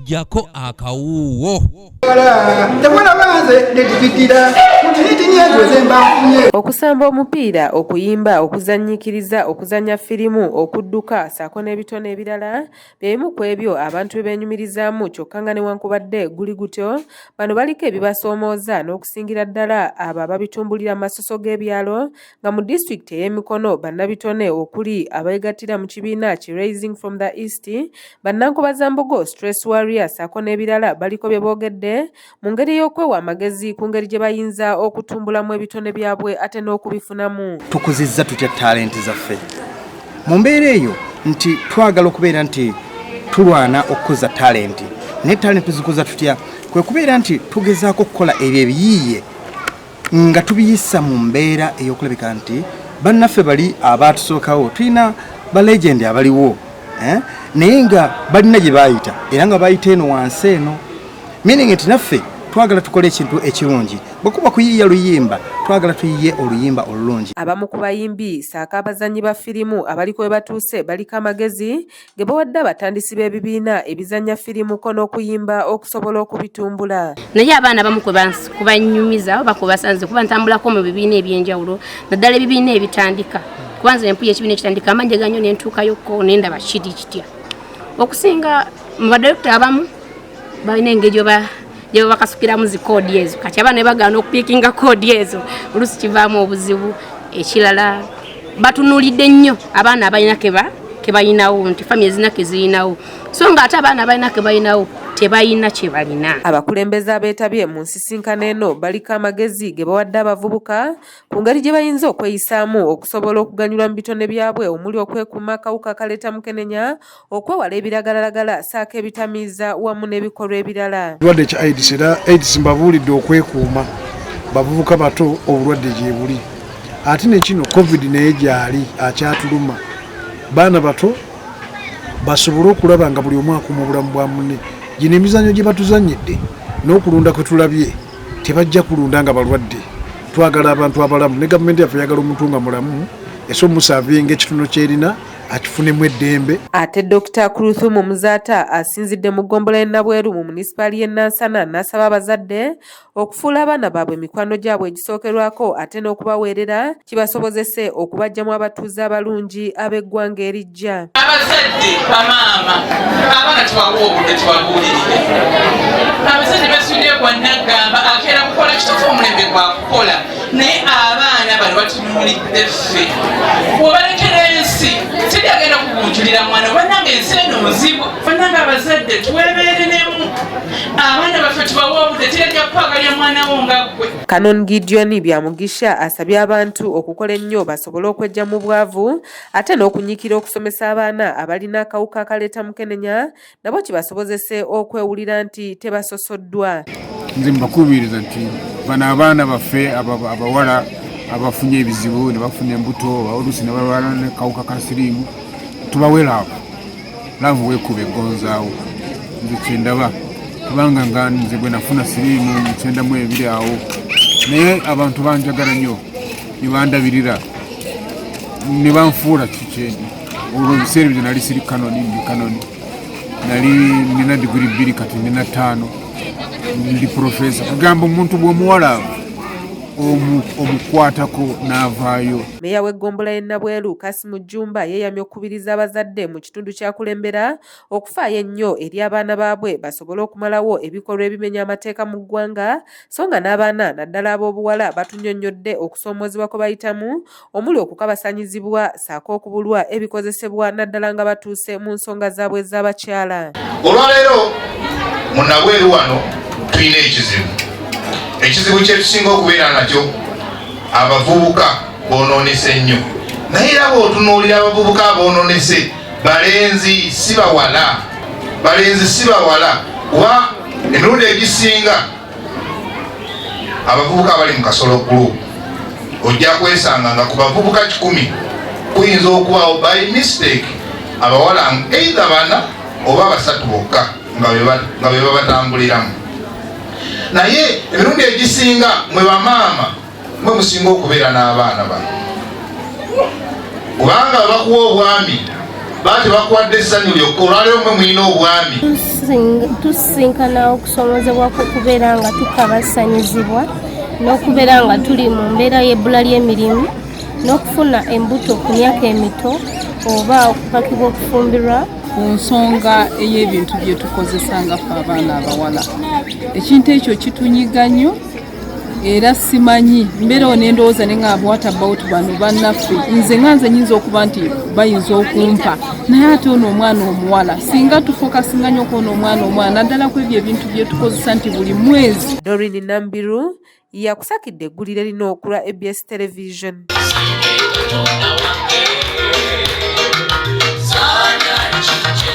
Jjako akawuuwo. Okusamba omupiira, okuyimba, okuzannyiikiriza, okuzannya firimu, okudduka ssaako n'ebitone ebirala bye bimu ku ebyo abantu bye beenyumirizaamu kyokka nga newankubadde guli gutyo, bano baliko ebibasoomooza n'okusingira ddala abo ababitumbulira mu masoso g'ebyalo nga mu disitulikiti ey'e Mikono bannabitone okuli abeegattira mu kibiina ki Raising from the East, Bannankobazambogo, Stress Warrior ssaako n'ebirala baliko bye boogedde mu ngeri y'okwewa amagezi ku ngeri gye bayinza okutumbulamu ebitone byabwe ate n'okubifunamu. Tukuzizza tutya talenti zaffe mu mbeera eyo nti twagala okubeera nti tulwana okukuza talenti, naye talenti tuzikuza tutya? Kwe kubeera nti tugezaako okukola ebyo ebiyiiye nga tubiyisa mu mbeera ey'okulabika nti bannaffe bali abaatusookawo, tulina ba legend abaliwo, naye nga balina gye baayita era nga bayita eno wansi eno, meaning nti naffe twagala tukole ekintu ekirungi. Bwe kuba kuyiiya luyimba, twagala tuyiye oluyimba olulungi. Abamu ku bayimbi ssaako abazannyi ba firimu abaliko we batuuse baliko amagezi ge bawadde abatandisi b'ebibiina ebizannya firimu ko n'okuyimba okusobola okubitumbula. Naye abaana abamu kubanyumiza oba kubasanze kuba ntambulako mu bibiina ebyenjawulo, naddala ebibiina ebitandika, kuba nze empuya ekibiina ekitandika amanjega nnyo nentuukayoko nendaba kiri kitya. Okusinga mu badirekita abamu balina engeri gye babakasukiramu zi koodi ezo, kati abaana ne bagaana okupiikinga koodi ezo, oluusi kivaamu obuzibu. Ekirala batunuulidde nnyo abaana abalina kebalinawo nti famire zirina kezirinawo, so nga ate abaana abalina kebalinawo tebalina kye balina. Abakulembeze abeetabye mu nsisinkano eno baliko amagezi ge bawadde abavubuka ku ngeri gye bayinza okweyisaamu okusobola okuganyulwa mu bitone byabwe omuli okwekuuma akawuka akaleeta mukenenya, okwewala ebiragalalagala ssaako ebitamiiza wamu n'ebikolwa ebirala. Ekirwadde kya AIDS, era AIDS mbabuulidde okwekuuma, bavubuka bato obulwadde gye buli, ate ne kino COVID naye gyali akyatuluma. Baana bato basobole okulaba nga buli omu akuuma obulamu bwa munne. Gino emizannyo gye batuzannyidde n'okulunda kwe tulabye, tebajja kulunda nga balwadde. Twagala abantu abalamu, ne gavumenti yaffe eyagala omuntu nga mulamu, eso musavinga ekitono kyerina akifunemu eddembe. Ate Dokita Kuruthumu Muzaata asinzidde mu ggombolola y'e Nabweru mu munisipaali y'e Nansana n'asaba abazadde okufuula abaana baabwe mikwano gyabwe egisookerwako ate n'okubaweerera kibasobozese okubaggyamu abatuuze abalungi ab'eggwanga erijja. Abazadde, bamaama, abaana tubawa obudde tubabuulirire. Abazadde basudde gwa naggamba akeera kukola kituufu, omulembe gwa kukola, naye abaana bano batunuulidde ffe. Bw'obalekera ensi teri agenda kugunjulira mwana. Bannange, ensi eno nzibu. Bannange abazadde, twebeereremu abaana baffe, tubawe obudde. Teri kukwagalya mwana wo nga ggwe. Canon Gideon Byamugisha asabye abantu okukola ennyo basobole okweggya mu bwavu ate n'okunyiikira okusomesa abaana abalina akawuka akaleeta mukenenya nabo kibasobozese okwewulira nti tebasosoddwa. Nze mbakubiriza nti bano abaana baffe abawala abafunye ebizibu ne bafuna embuto, oluusi ne balwala nekawuka ka siriimu, tubawe love. Love weekuba egonzaawo. Nze kyendaba, kubanga nga nze bwe nafuna siriimu mu 92 awo, naye abantu banjagala nnyo ne bandabirira ne banfuula kikyendi. Olwo ebiseera ebyo nali siri kanoni, ndi kanoni, nali nina diguri 2, kati nina 5, ndi profesa. Kugamba omuntu bw'omuwala omukwatako n'avaayo. Meeya w'eggombolola y'e Nabweru, Kasimu Jjumba, yeeyamye okukubiriza abazadde mu kitundu ky'akulembera okufaayo ennyo eri abaana baabwe basobole okumalawo ebikolwa ebimenya amateeka mu ggwanga, so nga n'abaana naddala ab'obuwala batunnyonnyodde okusoomoozebwa kwe bayitamu omuli okukabasanyizibwa ssaako okubulwa ebikozesebwa naddala nga batuuse mu nsonga zaabwe ez'abakyala. Olwaleero mu Nabweru wano tulina ekizibu. Ekizibu kye tusinga okubeera nakyo, abavubuka boonoonese nnyo, naye era bw'otunuulira abavubuka aboonoonese balenzi si bawala, balenzi si bawala, kuba emirundi egisinga abavubuka abali mu Kasolo Group ojja kwesanga nga ku bavubuka 100 kuyinza okubaawo by mistake abawala either 4 oba 3 bokka nga be babatambuliramu. Naye emirundi egisinga mwe bamaama mwe musinga okubeera n'abaana bano, kubanga bakuwa obwami. Baba tebakuwadde essanyu lyokka, olwaleero mwe mulina obwami. Tusisinkana okusoomozebwa kw'okubeera nga tukabasanyizibwa n'okubeera nga tuli mu mbeera y'ebbula ly'emirimu n'okufuna embuto ku myaka emito oba okupakibwa okufumbirwa. Ku nsonga ey'ebintu bye tukozesa nga ffe abaana abawala, ekintu ekyo kitunyiga nnyo era simanyi mbeerawo nendowooza ne ngamba, what about bano bannaffe? Nze nga nze nyinza okuba nti bayinza okumpa, naye ate ono omwana omuwala, singa tufokasinga nnyo kwona omwana omuwala, naddala ku ebyo ebintu bye tukozesa nti buli mwezi. Doreen Nambiru yakusakidde eggulire lino ku lwa ABS Television.